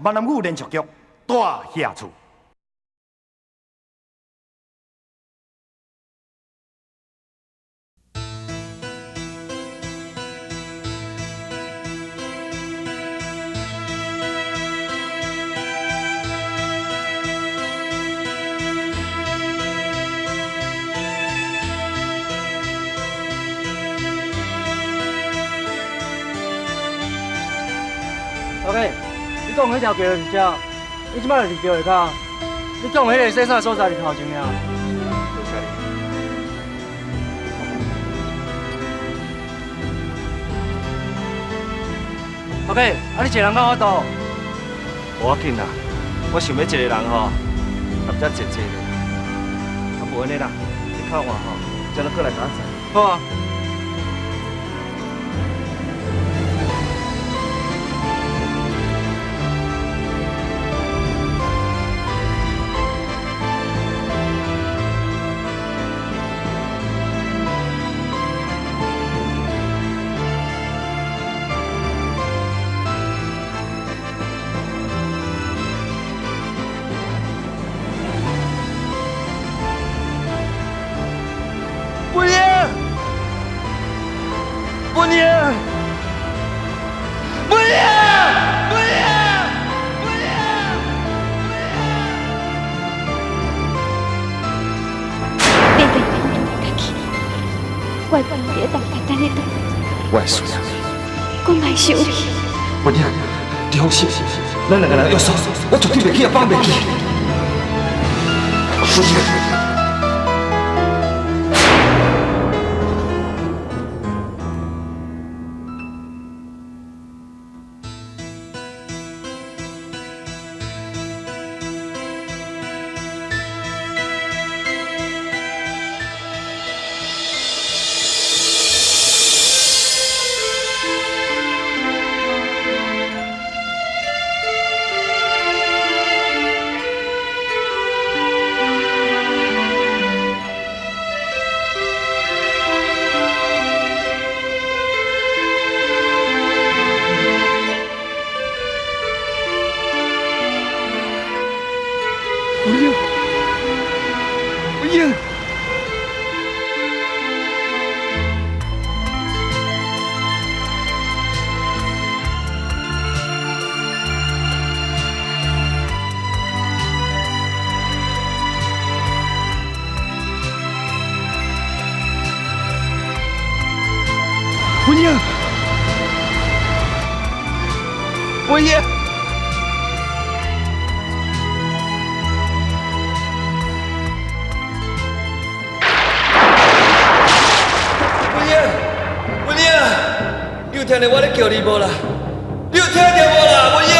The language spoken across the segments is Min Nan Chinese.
闽南语连续剧《大侠厝》。 OK，你講彼條橋就是這，你這擺就是橋下跤。你講彼個洗衫所在佇頭前爾。多謝你。 OK，啊你一個人敢有法度？無要緊啦，我想欲一個人吼，踮遮坐坐咧。啊，無按呢啦，你較晚吼，才閣過來共我載。好啊。文英，文英，文英，文英，文英。你等下去，我会伫咧等待等你转来。我会输。我莫生气。文英，你放心，咱兩個人約束，我絕對袂去予放袂記。文英。文英，文英。文英，文英。文英，文英，你有聽著我咧叫你無啦？你有聽著無啦，文英？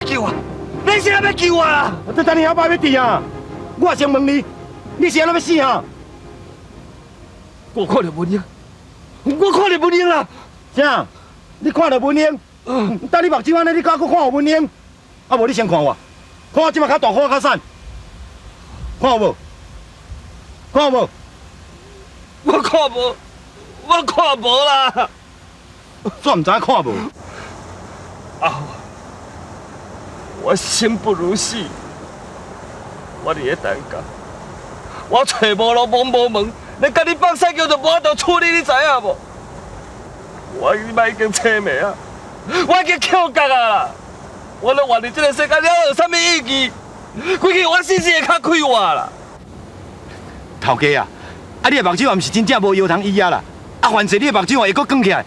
救我！你是按怎欲救我啦？我這等你遐擺欲治啊！我先問你，你是按怎欲死啊？我看著文英，我看著文英啦！啥？你看著文英？等你目睭按呢，你敢閣看有文英？啊無你先看我，看我這擺較大，看我較瘦，看有無？看有無？我看無，我看無啦！煞毋知影看無？啊！我我生不如死。我伫咧陈家，我揣无路，摸无门，连共你放屎桥都无法度处理，你知影无？我这摆已经凄迷啊，我已经翘角啊啦！我咧活伫这个世间了有啥物意义？规气我死死会较快活啦！头家啊，啊你的目睭也毋是真正无药通医啊啦！啊，凡势你的目睭会阁转起来，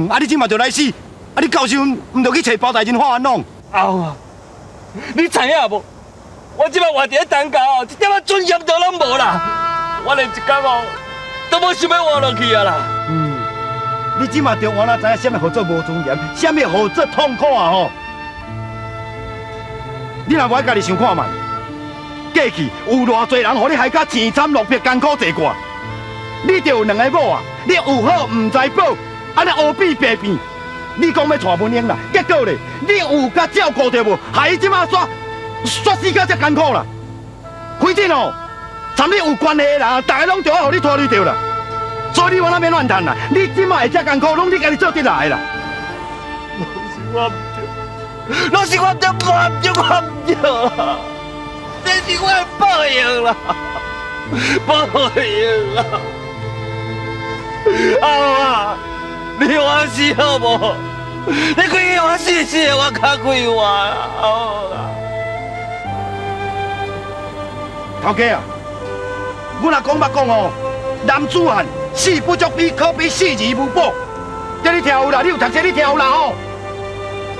啊你这马就来死，啊你到时阵毋著去揣包大人化安弄？后啊，你知影无？我这摆活伫咧陈家哦，一点仔尊严都拢无啦！我连一工哦都无想欲活落去啊啦！你这马就原来知影啥物号做无尊严，啥物号做痛苦啊吼！你若无爱家己想看觅，过去有偌济人予你害甲钱惨落魄、艰苦坐过，你就有两个某啊！你有好毋知宝，按呢乌变白变。你讲欲娶文英啦，结果咧，你有佮照顾著无？害伊这马煞煞死甲遮艰苦啦！反正哦，参你有关系的人，逐个拢著爱予你拖累著啦。所以你往那免怨叹啦，你这马会遮艰苦，拢你家己做得来的啦。拢是我毋对，拢是我毋对，我毋对，我毋对啦！这是我的报应啦，报应啦！阿啊，你予我死好无？你规气予我死死的，我较快活啦！啊！头家啊，阮阿公捌讲哦，男子汉死不足悲，可悲死而无补。这你听有啦？你有读册，你听有啦吼？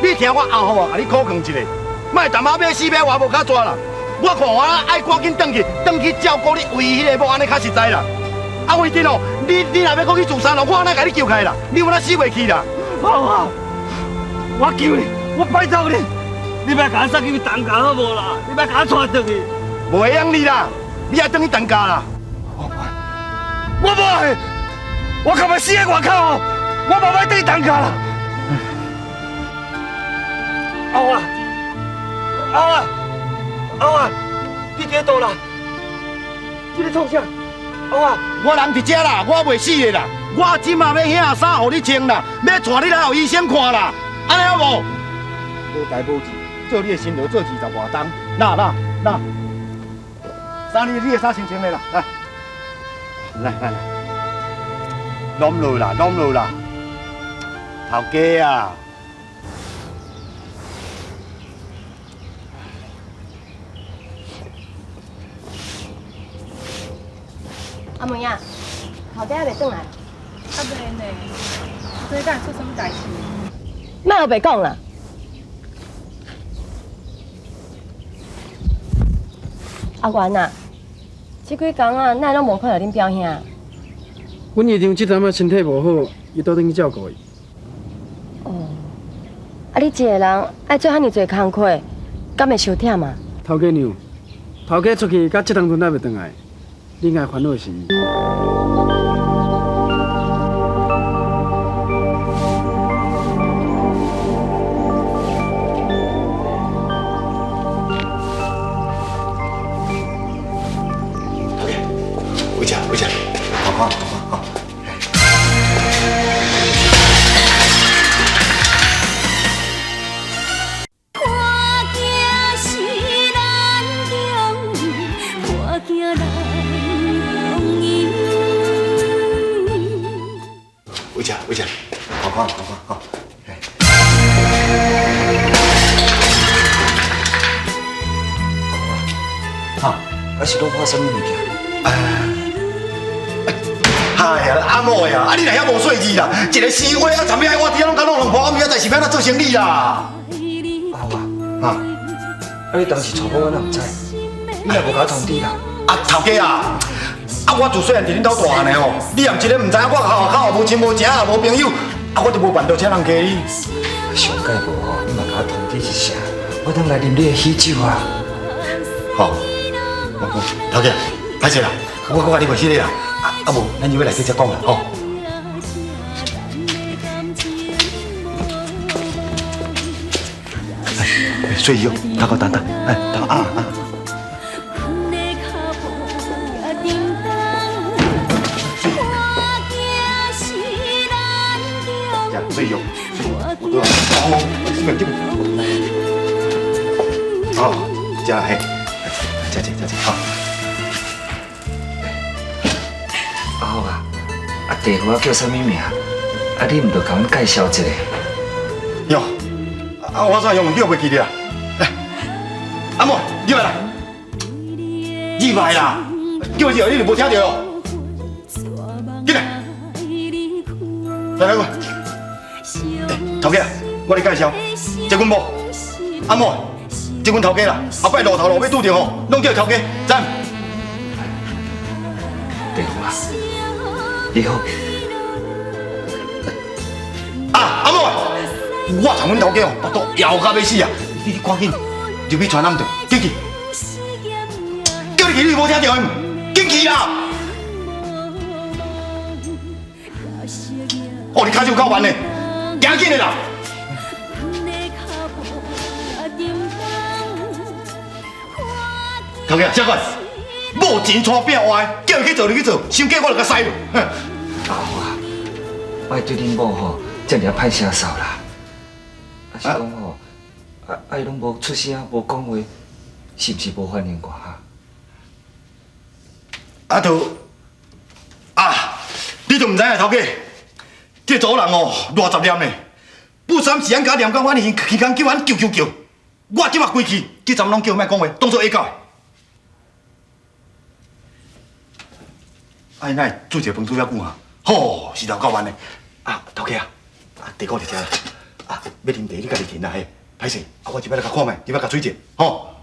你听我阿虎啊，共你苦劝一下，莫淡仔欲死欲活无较逝啦。我看我爱赶紧转去，转去照顾你唯一彼个某，按呢较实在啦。啊，为真哦，你若欲阁去自杀咯，我哪共你救起来啦？你有哪死袂去啦？好啊，我求你，我拜托你，你莫共我送去陈家好无啦？你莫共我带转去。袂用你啦，你爱转去陈家啦。我无爱，我恐怕死喺外口哦，我无欲转去陈家啦。阿啊，阿啊，阿啊，你伫佗啦？你咧创啥？阿啊，我人伫遮啦，我袂死的啦。我这马欲遐衫予你穿啦，欲带你来予医生看啦，按呢好无？无代无志，做你的辛劳做20外冬，那那那，衫你的衫穿穿的啦，来，来来来，拢落啦，拢落啦，头家啊！阿妹啊，头家还袂转来？还袂呢，这敢会出啥物代志？莫乌白讲啦！阿元啊，这几工啊，哪会拢无看著恁表兄？阮姨丈这阵仔身体无好，伊倒转去照顾伊。哦，啊，你一个人爱做遐尔济工课，敢会伤忝啊？头家娘，头家出去到这当阵还袂转来，你应该烦恼的是伊。回家，回家，好好好好。看镜是难中，看镜难中伊。回家，回家，好好好好。哈，啊是拢看啥物物件？哎呀，阿某呀，啊你若遐无细腻啦，一个生活啊，昨暝爱我伫遐拢甲弄两破，暗暝啊，代志欲按怎做生理啦？阿虎啊，啊，啊你当时带我，我哪毋知？你若无共我通知啦？啊头家啊，啊我自细汉伫恁兜大汉的吼，你也毋一个毋知影我外口无亲无情也无朋友，啊我就无办法请人客你。上盖无吼，你嘛共我通知一声，我当来啉你的喜酒啊。好，头家，歹势啦，我阁共你袂失礼啦。啊无，咱就欲内底再讲啦，吼。水鱼，头壳等等，哎，头啊啊。水鱼，我对啊，哦，这边这边。好，這啦嘿，這這這這好。阿福啊，啊弟婦仔叫啥物名？啊，你毋著共阮介紹一下？喲，啊我怎用叫袂記得啊？來，阿妹，入來啦，入來啦，叫你你就無聽著哦。進來，來來來，欸，頭家，我來介紹，這阮某，阿妹，這阮頭家啦，後擺路頭路尾拄著吼，攏叫頭家，讚。弟婦啊，你好。啊，阿妹，我尋阮頭家哦，腹肚枵甲欲死啊！你你趕緊入去傳暗頓，緊去，叫你去你無聽著的，緊去啦！哦，你跤手夠慢的，行緊的啦！頭家，小管，某錢娶餅活的，叫伊去做就去做，傷過我就共使落。阿福啊，我會對恁某吼遮爾歹聲嗽啦，啊是講吼，啊啊伊攏無出聲，無講話，是毋是無反應我哈？啊，就啊，你都毋知影頭家，這個查某人哦，偌雜念呢。不三時按共念到阮耳耳孔叫阮叫叫叫，我這馬規氣，這陣攏叫莫講話，當作下狗。啊，伊哪會煮一個飯煮遐久啊？吼，是頭夠慢的。啊，頭家啊，啊，茶果佇遮啦。啊，欲啉茶你家己斟啦嘿。歹勢，啊，我這擺來共看覓，這擺共水者，吼。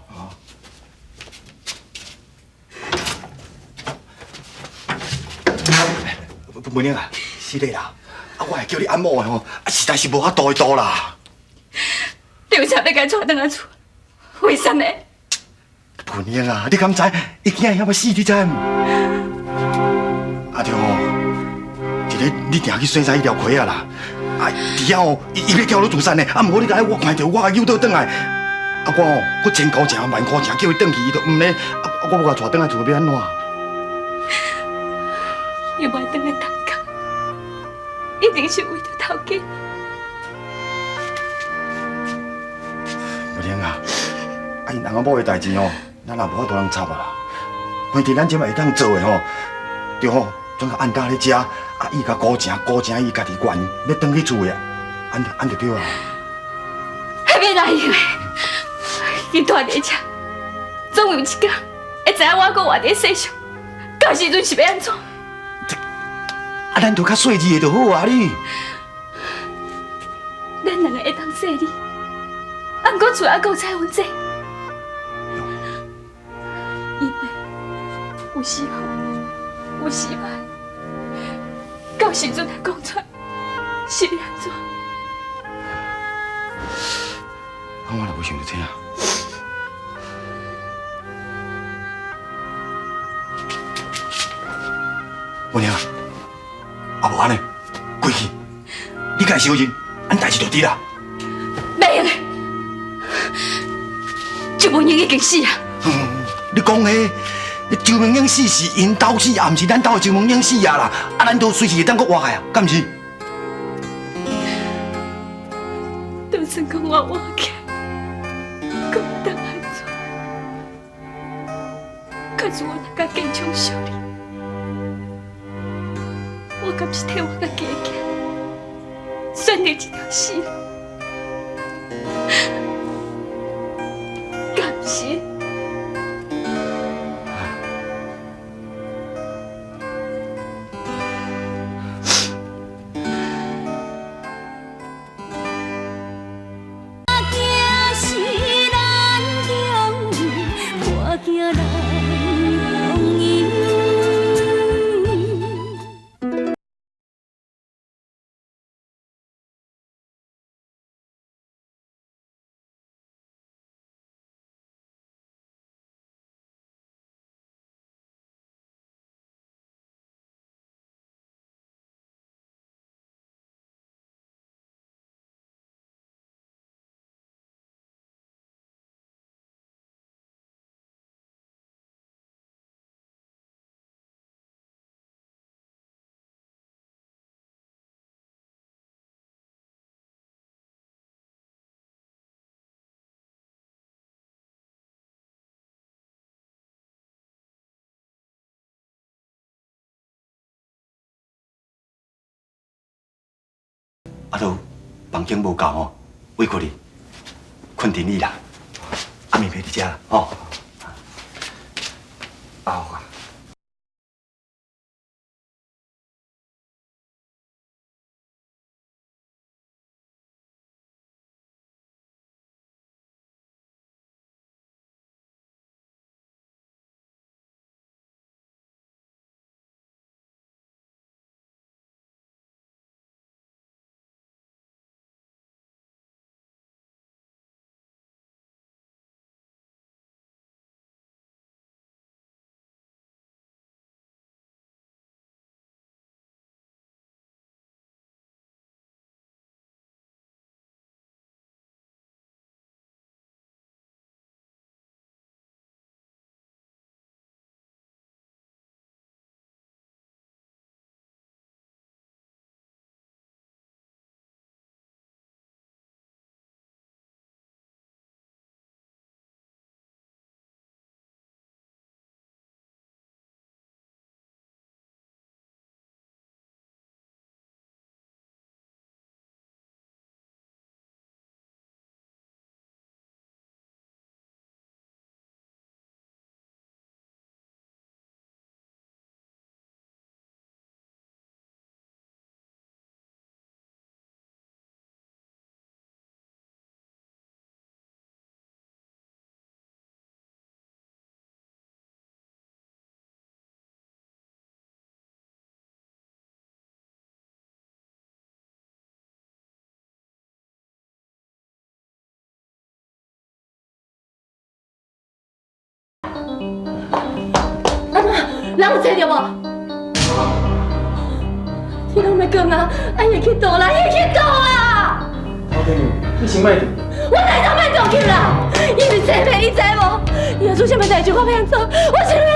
文玲啊，失禮啦！啊，我會叫你按某的吼，啊，實在是無法度的度啦。你為啥欲共伊帶轉來厝？為啥物？文玲啊，你敢知伊囝會曉欲死，你知毋？啊對吼，一个你定去洗洗彼條溪仔啦。啊，佇遐吼，伊伊欲跳落自殺呢。啊，毋過你知影，我看著我共誘倒轉來。啊，我吼，閣千交情萬苦情叫伊轉去，伊都毋咧。啊，我無共帶轉來厝欲按怎？伊無愛轉來東港，一定是為著頭家。文玲啊，啊𪜶翁仔某的代誌吼，咱也無法度通插啊啦。反正咱這擺會當做的吼，著吼，轉共按搭咧食，啊伊共孤情孤情，伊家己願欲轉去厝的，按按就對啊。彼欲哪用的？伊蹛佇遮，總有一天會知影我閣活佇世上，到時陣是欲按怎？啊，咱著較細膩的就好啊！你，咱兩个會當細膩，啊，毋過厝猶閣有彩雲姐，因為有時好，有時歹，到時陣若講出來，是欲按怎？啊，我若無想著這啊。文玲啊！啊無按呢，過去，你共伊相認，按代誌就佇啦。袂用的，周文英已經死啊！你講彼，周文英死是𪜶兜死，也毋是咱兜的周文英死啊啦！啊，咱都隨時會當閣活來啊，敢毋是？就算講我活起來，閣會當按怎？假使我若佮建昌相認，我敢是替我家己的囝選擇一條死路？敢是？啊，都房間無夠吼，委屈你，睏佇你啦。阿明袂佇遮吼。阿福啊。阿媽，人有找著無？天攏欲光啊！啊，伊會去佗啦？伊會去佗啦？老爹，你先莫急。我哪會當莫着急啦？伊是詐騙，你知無？伊若出啥物代誌，我欲按怎？我想欲按